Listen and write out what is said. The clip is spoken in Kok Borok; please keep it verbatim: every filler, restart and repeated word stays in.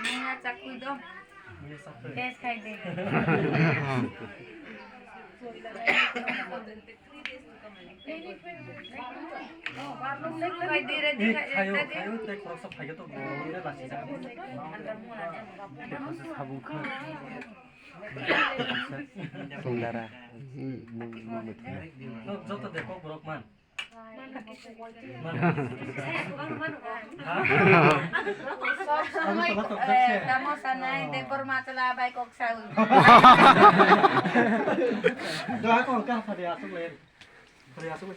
Nang a chakui do. Test khai de. Khai de, ready khai de. Khayo, khayo, tei khoroksa phai khe to bo, bo le lasi jaga. Sabuk kha. Tungdara. Mung, mung, mung. No, joto de kok borok man. Sob somoi, eh, tamo sanai, dekor matla bai kok sau. Doa kok ka phade asuk le. Phade asuk le.